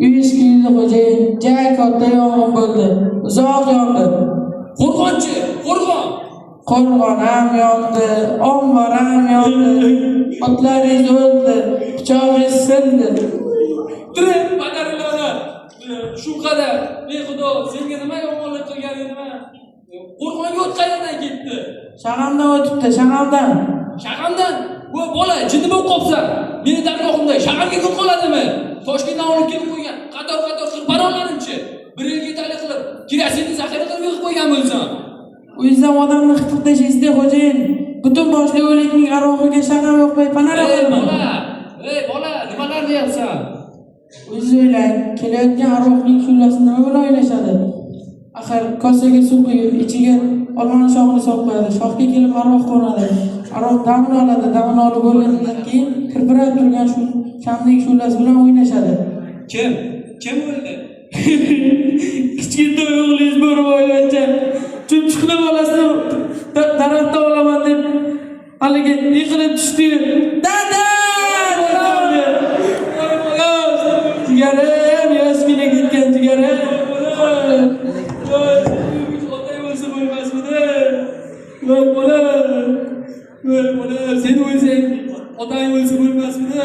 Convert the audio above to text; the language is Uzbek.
Uy eshigi xo'jayin, ja katta yong'in bo'ldi. Uzoq yondi. Qo'rg'onchi, qo'rg'on. Qo'rg'on ham yondi, ombor ham yondi. Otlaringiz o'ldi, pichog'ingiz sindi. Turib, badarilar. Shu qadar. Ey Xudo, senga nima yomonlik qilgan edim? Qo'rg'onga o't qayerdan ketdi? Shag'amdan o'tibdi, shag'amdan. Shag'amdan. Bu bola jinni bo'lib qolibsan. Meni dargohimda shag'amga kun qoladimi? Toshkentdan olib kelib qo'ygan qator-qator qirparonlarimchi. Bir yilga yetarli qilib, kerosinni zaxira qilib yig'ib qo'ygan bo'lsam. Uyingizdan odamni xitib tashlaysiz, xo'jayin. Butun boshli o'likning arvohiga shag'am yoqmay panara Ey qilma. bola, ey bola, nimalar deyapsan? O'zingiz o'ylang, kelayotgan arvohning shu'lasi nima bilan o'ynashadi? Axir kosaga suv quyib, ichiga olmani shoxini solib qo'yadi. Shoxga kelib arvoh qo'nadi. Arvoh damini oladi, damini olib bo'lgandan keyin pirpirab turgan shu shamning shu'lasi bilan o'ynashadi. Kim? Kim o'ldi? Kichkintoy o'g'lingiz Bo'riboyvancha chumchuqni bolasini daraxtdan olaman deb haligi yiqilib tushdi. Dada! Jigarim, yoshgina ketgan jigarim. Otang o'lsa bo'lmasmidi? Voy bola, voy bola, sen o'lsang, otang o'lsa bo'lmasmidi?